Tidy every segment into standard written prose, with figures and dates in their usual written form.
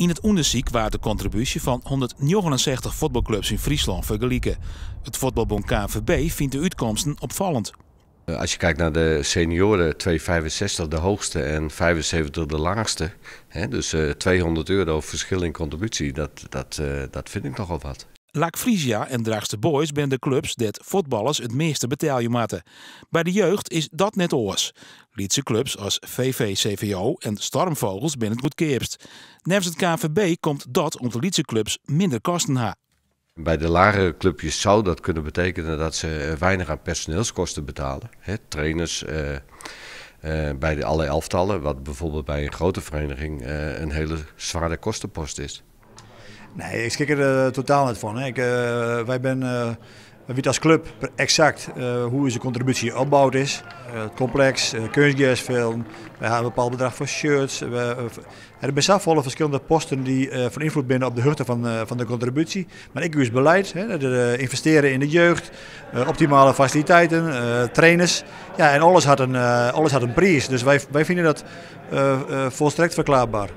Yn it ûndersyk waard de kontribúsje fan 169 fuotbalklups yn Fryslân fergelike. It fuotbalbûn KNVB fynt de útkomsten opfallend. Als je kijkt naar de senioren, 2,65 de hoogste en 75 de laagste. Hè, dus 200 euro verschil in contributie, dat vind ik nogal wat. Lak Frisia en Drachtster Boys binne de klups dêr't fuotballers it measte betelje moatte. By de jeugd is dat net oars. Lytse klups as VVCVO en Stormvogels binne it goedkeapst. Neffens it KNVB komt dat om't de lytse klups minder kosten ha. Bij de lagere clubjes zou dat kunnen betekenen dat ze weinig aan personeelskosten betalen. Hè, trainers bij de alle elftallen, wat bijvoorbeeld bij een grote vereniging een hele zware kostenpost is. Nee, ik schrik er totaal net fan. Wy binne, wy witte as klup eksakt hoe't ús kontribúsje opboud is. It kompleks, keunstgersfjilden, wy hawwe in bepaald bedrach foar shirts. Der binne safolle ferskillende posten dy't fan ynfloed binne op de hichte fan de kontribúsje. Mar ek ús belied, hè, ynvestearje yn de jeugd, optimale fasiliteiten, trainers. Ja, en alles hat in priis. Dus wy fine dat volstrekt verklaarbaar.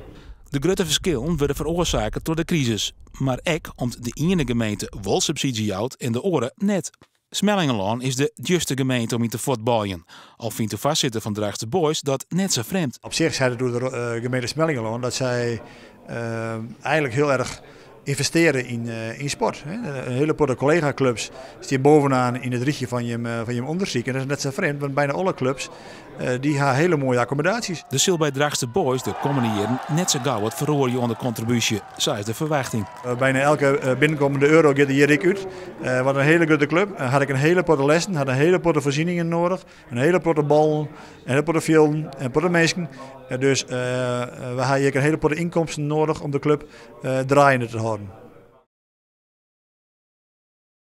De grutte ferskillen wurde feroarsake troch de krisis. Mar ek om't de iene gemeente wol subsydzje jout en de oare net. Smellingerlân is de djoerste gemeente om yn te fuotbaljen. Al fynt de foarsitter fan Drachtster Boys dat net sa frjemd. Op sich sei it oer de gemeente Smellingerlân dat sy eigenlik hiel erch ynvestearje yn sport. In hiele protte kollega-klups stean bovenaan yn it rychje fan jim ûndersyk. En dat is net sa frjemd, want byna alle klups dy ha hiele moaie akkommodaasjes. Der sil by Drachtster Boys de kommende jierren net sa gau wat feroarje oan de kontribúsje, sa is de ferwachting. Byna elke binnenkommende euro giet der hjir ek út. Wat in hiele grutte klup. Hat ek in hiele protte lessen, hat in hiele protte foarsieningen nedich. In hiele protte ballen, in hiele protte fjilden, in protte minsken. Dus we ha hjir ek in hiele protte ynkomsten nedich om de klup draaiende te hâlden.